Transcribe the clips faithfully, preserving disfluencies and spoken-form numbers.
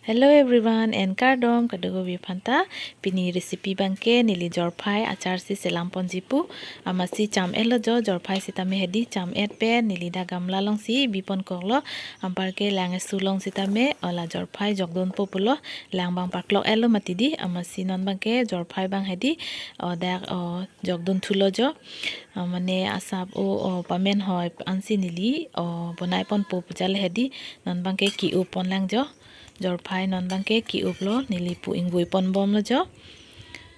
Hello everyone and kardom kadokave aphanta. Pini recipe abangke neli jorphai achar si selam ponji pu. Amatsi cham-etlo jo, jorphai sitame hedi cham-et pen neli dak gamla alongsi bi ponkoklo. Anparke lang esu along sitame o la jorphai jokdunpo pulo, lang abang paklok-etlo mati di. Amatsi non abangke jorphai abang hedi o dak o jokdunthulo jo. Ah, mane asap o, o pamen hoi ansi neli o bonai ponpo pu jale hedi. Non abangke ke-o ponlang jo. Jorphai non abangke ke-oplo, neli pu ingvoi ponbomlo jo.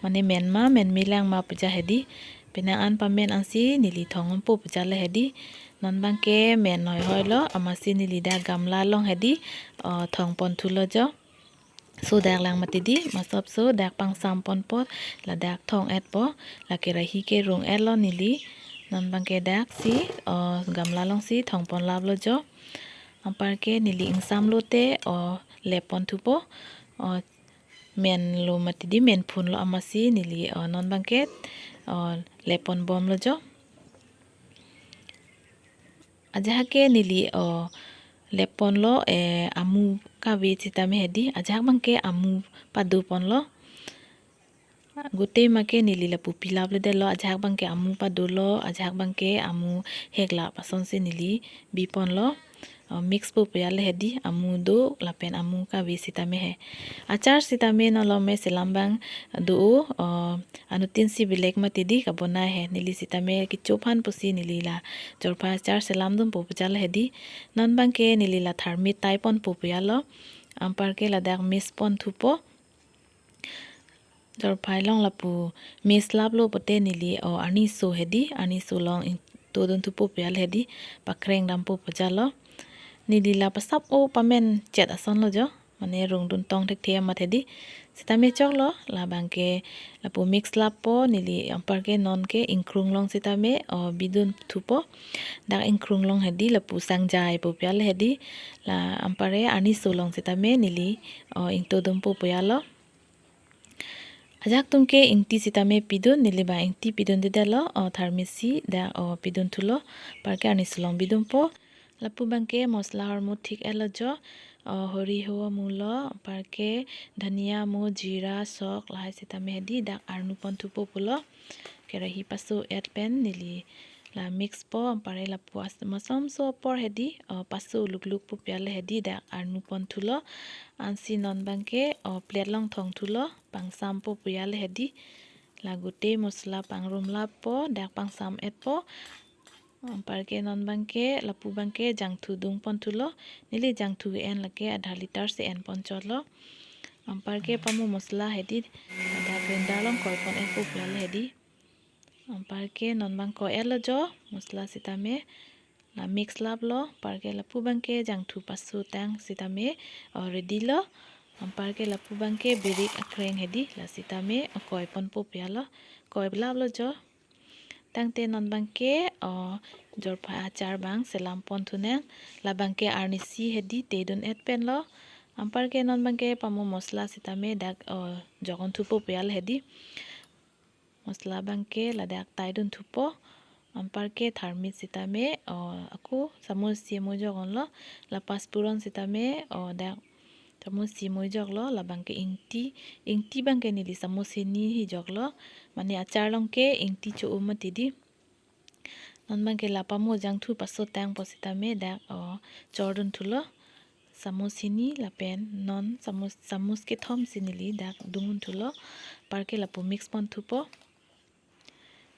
Mane men ma men melang ma pu ja hedi. Penang an pamen ansi neli thong-ompo pu jale hedi. Non abangke men hoihoilo, amatsi neli dak gamla along hedi o thong ponthulo jo. So dak lang mati di, masop so dak pangsam ponpo, ladak thong-etpo, la kerahi ke rung-etlo neli. Non abangke dak si o gamla alongsi thong ponlaplo jo. Anparke neli ingsamlote o lep ponthupo. O menlo mati di, men phunlo amatsi neli o non abangke o lep ponbomlo jo. Ajahak ke neli o lep ponlo, eh, amu kave sitame hedi. Ajahak abangke amu pado ponlo. Gute make neli lapu pilapledetlo, ajahak abangke amu padolo, ajahak abangke amu heklap asonsi neli bi ponlo. O mix po pu jale hedi, amu do lapen amu kave sitame he. Achar sitame nolome selam abang do o, o anuttin si belek mati di kabonai he. Neli sitame kecho aphan pusi neli la jorphai achar selamdunpo pu jale hedi. Non abangke neli la tharmit tai ponpo pu jalo. Anparke ladak mix ponthupo. Jorphai along lapu mix laplo pote neli o arni so hedi, arni so along ingtodunthupo pu jale hedi, pakreng dampo pu jalo. Neli la pasap o pamen chet asonlo jo, mane rungdun tong thekthe amat hedi. Sitame choklo, labangke lapu mix lappo, neli anparke nonke ingkrung along sitame o bidunthupo. Dak ingkrung along hedi lapu sangjaipo pu jale hedi. La anpare arni so along sitame neli o ingtodunpo pu jalo. Ajahak atumke ingti sitame pidun, neli abang ingti piduntedetlo, o tharmit si dak o pidunthulo, anparke arni so along bidunpo. Lapu abangke mosla ahormu thik-etlo jo, o hori ho amulo, anparke dhania amu, jira, sok, lahai sitame hedi dak arnu ponthupo pulo. Kerahi paso-et pen neli la mix po, anpare lapu as-, masomso apor hedi o paso luklukpo pu jale hedi dak arnu ponthulo. Ansi non abangke o plate along thongthulo, pangsampo pu jale hedi. La gute mosla pangrumlappo, dak pangsam-etpo. Anparke non abangke, lapu abangke jangthu dung ponthulo. Neli jangthu ke-en lake adha liter si en ponchotlo. Anparke pamo mosla hedi, ada grinder along koi pon-etpo pu jale hedi. Anparke non abang koi-etlo jo, mosla sitame. La mix laplo, anparke lapu abangke jangthu paso tang sitame o ready lo. Anparke lapu abangke birik akreng hedi, la sitame o koi ponpo pu jalo, koi laplo jo. Tangte non abangke o jorphai achar abang selam ponthunang, labangke arnisi hedi tedun-et penlo. Anparke non abangke pamo mosla sitame dak o jokonthupo pu jale hedi. Mosla abangke ladak taidunthupo. Anparke tharmit sitame o ako samus si mo jokonlo. La pachphuron sitame o dak samus si mo joklo. Labangke ingti, ingti abangke neli samus hini hi joklo. Mane achar alongke ingti cho-o mati di. Non abangke la pamo jangthu paso tangpo sitame dak o chordunthulo. Samus hini lapen non samus, samus kethom si neli dak dungunthulo. Anparke lapu mix ponthupo.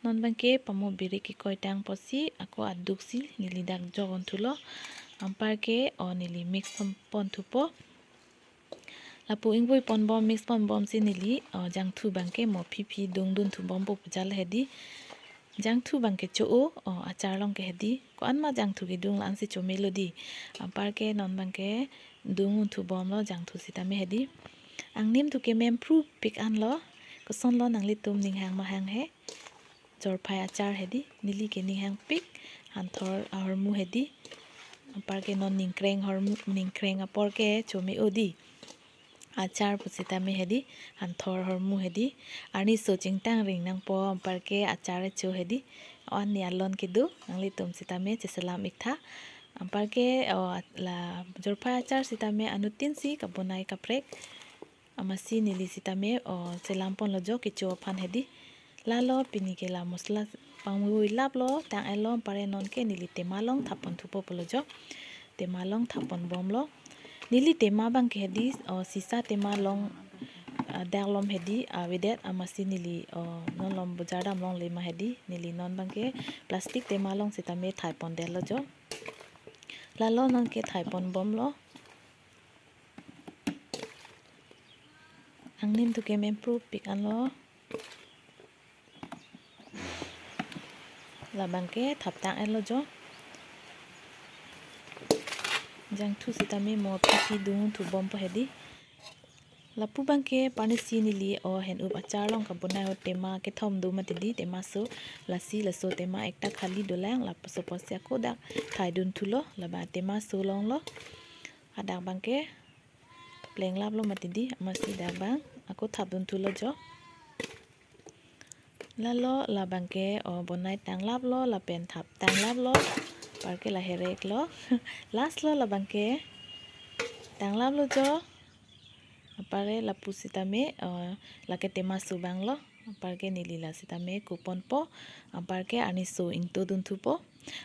Non abangke pamo birik kekoi tangpo si ako aduk si neli dak jokonthulo. Anparke o neli mix pon, ponthupo. Lapu ingvoi ponbom, mix ponbom si neli o jangthu abangke mo phiphi dungdunthubompo pu jale hedi. Jangthu abangke cho-o, o achar alongke hedi. Ko-an ma jangthu kedung la-ansi chomelo di. Anparke non abangke dungunthubomlo jangthu sitame hedi. Angnim thu kemem phrupik anlo. Kosonlo nanglitum ning hang ma hang he. Jorphai achar hedi. Neli ke ning hangpik. Hanthor ahormu hedi. Anparke non ningkreng ahormu, ningkreng aporke chome-o di. Achar pusitame hedi, hanthor ahormu hedi. Arniso chingtang ring nangpo, anparke achar cho hedi. O-an ne alon kedo, nanglitum sitame cheselam iktha. Anparke, o, la jorphai achar sitame anuttin si kabonai kaprek. Amatsi neli sitame, o, selam ponlo jo kecho aphan hedi. Lalo pini ke la masala pangvui laplo, tang-etlo, anpar non ke neli tema along thap ponthupo pulo jo. Tema along thap ponbomlo. Neli tema abangke hedi, o, sisa tema along, a, dak along hedi avedet, amatsi neli, o, non along bojar dam longle ma hedi. Neli non abangke plastic tema along sitame thai pondetlo jo. Lalo non ke thai ponbomlo. Angnim tu ke mempru pik anlo. Labangke thap tang-etlo jo. Jangthu sitame mo pipi dungthu bompo hedi. Lapu abangke parnisi neli, o, hen-up achar along kabonai ahut tema kethom do mati di, tema so, lasi laso tema ekta khali dolang, lapuson pusi ako dak thai dunthulo, labang tema so longlo. Hadak abangke pleng laplo mati di, amatsi dak abang ako thap dunthulo jo. Lalo labangke, o, bonai tang laplo, lapen thap tang laplo, anparke la hereklo. Last lo labangke tang laplo jo. Anpar lapu sitame, o, lake tema so abanglo. Anparke neli la sitame kuponpo. Anparke arni so ingto dunthupo.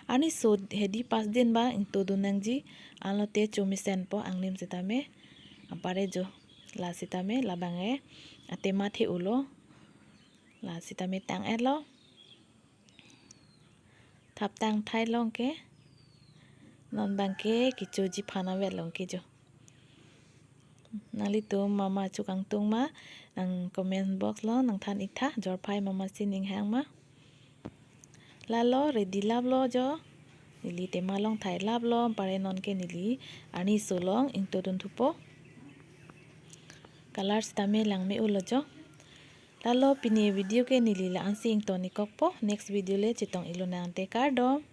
Arni so hedi pas din abang ingto dun nangji. Anlote chomesenpo angnim sitame. Anpar jo la sitame labang e atema the-ulo. La sitame tang-etlo. Thap tang thai long ke. Non abangke kechoji aphan avet long ke jo. Nanglitum mama chokangtung ma, nang comment box along nangthan-ik tha, jorphai mama si ning hang ma. Lalo ready laplo jo. Neli tema along thai laplo, anpar non ke neli arni so along ingto dunthupo. Color sitame langme-ulo jo. Lalo pini video ke neli la-ansi ington-ik kokpo. Next video le chetong-ik lonang te, kardom.